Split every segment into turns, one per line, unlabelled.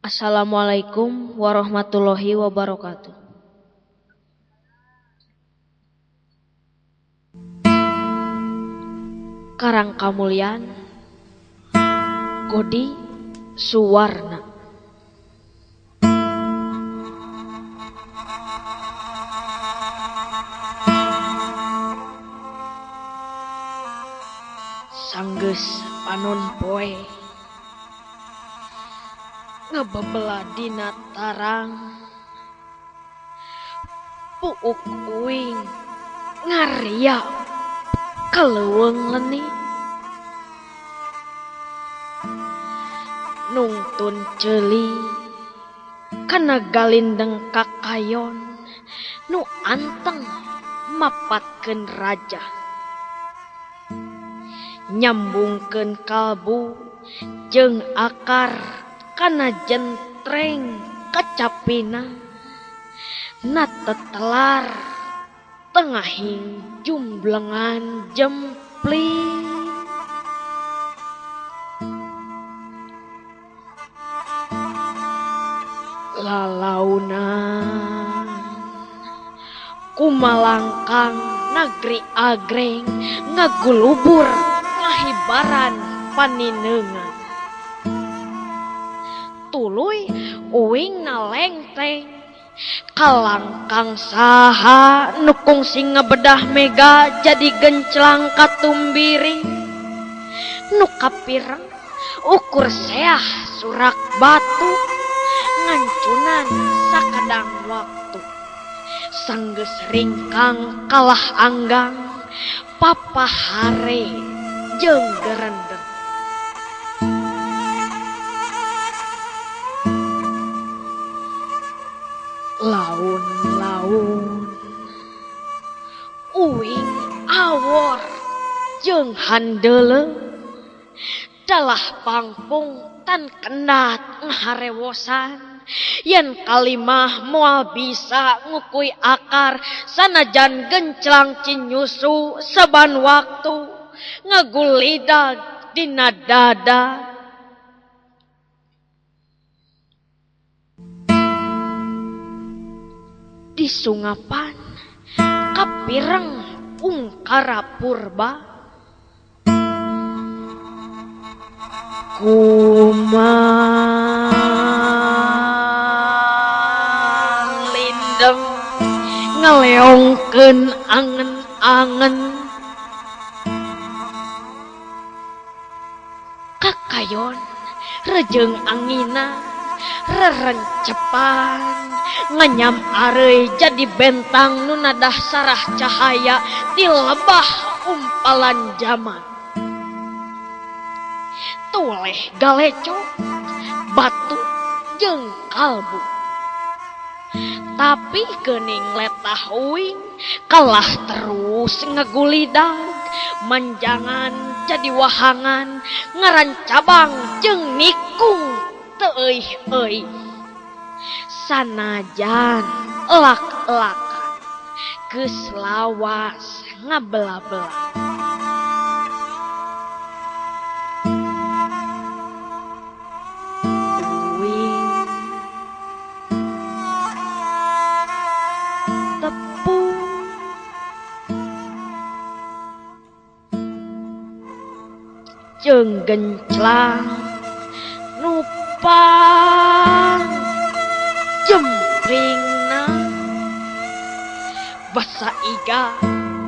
Assalamualaikum warahmatullahi wabarakatuh. Karang Kamulyan, Godi Suwarna. Sanggeus panon poe ngebebela dina tarang, puuk uing ngaria kaleuweung leni, nungtun ceuli kana galindeng kakayon nu anteng mapatkeun raja, nyambungkeun kalbu jeung akar kana jentreng kacapina, na tetelar tengahing jumblengan jempling. Lalaunan kumalangkang nagri agreng ngagulubur ngahibaran paninengan, tuluy uing nalengteng kalangkang saha nu kungsi ngebedah mega jadi genclang katumbiring, nu kapireng ukur seah surak batu ngancunan sakadang waktu, sanggeus ringkang kalah anggang papahare jeung gerendeng. Laun-laun uing awor jeung handeuleu, dalah pangpung tan kendat ngaharewosan, yen kalimah moal bisa ngukui akar sanajan genclang cinyusu saban waktu ngagulidag dina dada. Di sungapan kapireng ungkara purba, kumalindeng ngaleongkeun angen-angen, kakayon rejeung angina rerencepan nganyam areuy jadi bentang nu nadah sarah cahaya di lebah umpalan jaman. Tuleh galeco batu jeung kalbu, tapi geuning letah uing kalah terus ngagulidag manjangan jadi wahangan ngaran cabang jeung nikung teu euy-euy, sanajan elak-elakan geus lawas ngabela-bela. Uing tepung jeung genclang nupang jempringna, basa iga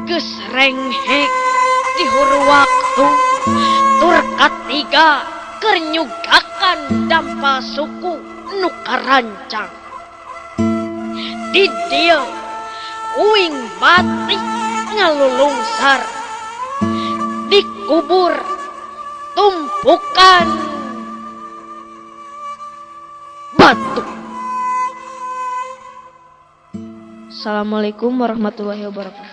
geus renghek di huru waktu, tur katiga keur nyugakan dampal suku nu karancang. Di dieu uing batik ngalulungsar, dikubur tumpukan batu. Assalamualaikum warahmatullahi wabarakatuh.